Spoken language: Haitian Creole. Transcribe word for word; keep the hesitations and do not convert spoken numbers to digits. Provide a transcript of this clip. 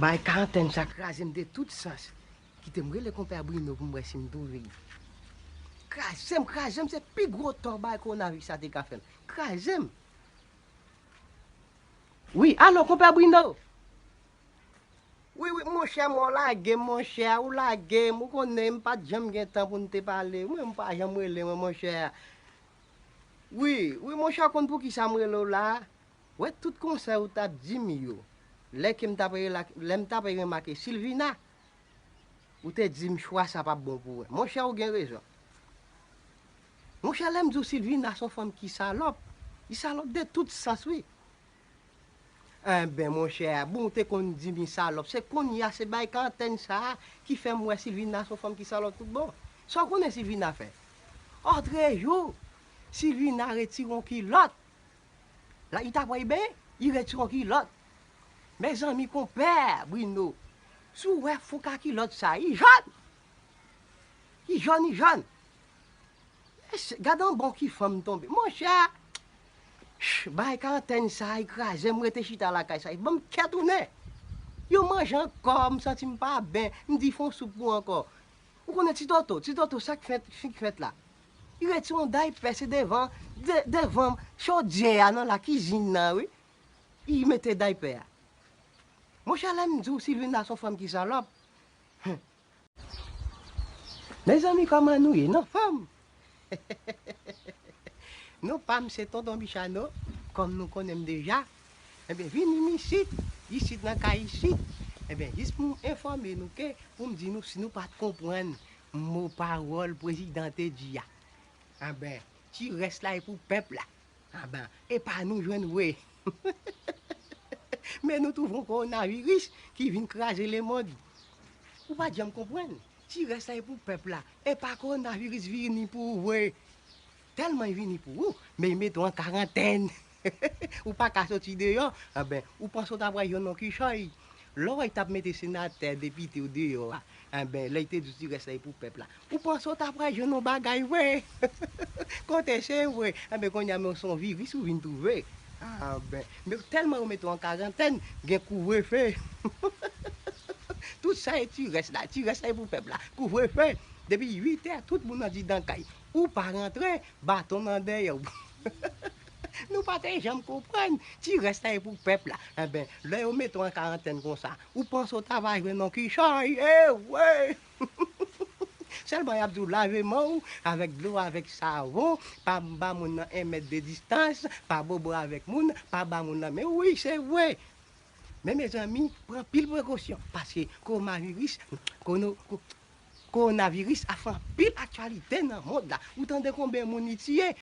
Bay karantèn sa kraze m de tout sans. Kite m rele konpè Brino pou m wè si m twouve l. Kraze m, kraze m, se pi gwo tò bay kowonaviris sa te ka fè m. Kraze m. Wi, alo, konpè Brino? Wi, wi, monchè, mwen w lage m, monchè, ou lage m, ou konnen m pa t janm gen tan pou n te pale, mwen m pa janm rele mwen, monchè. Wi, wi, monchè, ou konn poukisa m rele w la? Wè tout konsèy ou t ap di m yo, lè ke m t ap rela-, lè m t ap remake Silvina, ou te di m chwa sa p ap bon pou ou. Monchè, ou gen rezon. Monchè, lè m di w Silvina se yon fanm ki salòp, li salòp de tout sans, wi. Enben, monchè, bon, ou te konn di m li salòp. Se kounye a, se bay karantèn sa a ki fè m wè Silvina se yon fanm ki salòp tout bon. Sa w konnen Silvina fè? Òtrejou, Silvina retire yon kilòt. La, li t ap wè l benyen, li retire yon kilòt. Mezanmi, konpè Brino, si w wè fouka kilòt sa, li jòn. Li jòn, li jòn. Mesye, gade yon bon ki fanm tonbe. Monchè, ch, bay karantèn sa, li kraze m, rete chita lakay sa, li ban m kè tounen. Yo manje ankò, m santi m pa byen, m di fè yon soup pou ankò. Ou konnen Ti Toto, Ti Toto, sa k fèt, sa k fèt la? Li retire yon daypè, se devan, de-, devan chodyè a nan lakizin nan, wi. Li mete daypè a. Monchè, lè m di w Silvina se yon fanm ki salòp. Mezanmi, kòman nou ye? Nan fòm? Non pa m se Tonton Bichano, kòm nou konnen m deja. Enben, vini m isit, isit nan kay isit. Enben, jis pou m enfòme nou ke, pou m di nou, si nou pa t konprann mo pawòl prezidan te di a, enben, ti rès la e pou pèp la. Anben, e pa nou jwenn vre. Men nou twouve yon kowonaviris ki vin kraze lemonn. Ou pa t janm konprann. Ti rès la e pou pèp la. E pa kowonaviris vini pou ou vre. Tèlman l vini pou ou, men l mete w an karantèn. Ou pa ka soti deyò. Anben, ou panse w ta pral jwenn yon kichòy. Lè w wè y t ap mete senatè, depite w deyò a, enben, lè y te di w ti rès la e pou pèp la, ou panse w ta pral jwenn yon bagay vre? Kote se vre? Enben, kounye a, men w se yon viris ou vin twouve. Anben, men tèlman yo mete w an karantèn, gen kouvrefe. Tout sa e ti rès la, ti rès la e pou pèp la. Kouvrefe. Depi uit è, tout moun andidan kay. Ou pa rantre, baton nan dèyè w. Nou pa te janm konprann. Ti rès la e pou pèp la. Enben, lè yo mete w an karantèn konsa, ou panse w ta va jwenn yon kichòy? Ewe! Sèlman y ap di w lave men w avèk dlo, avèk savon, pa ba moun nan en mèt de distans, pa bobo avèk moun, pa ba moun nan men. Wi, se vre. Men mezanmi, pran pil prekosyon, paske kowonaviris, kono-, ko-, kowonaviris ap fè anpil aktyalite nan mond la. Ou tande konbyen moun li tiye?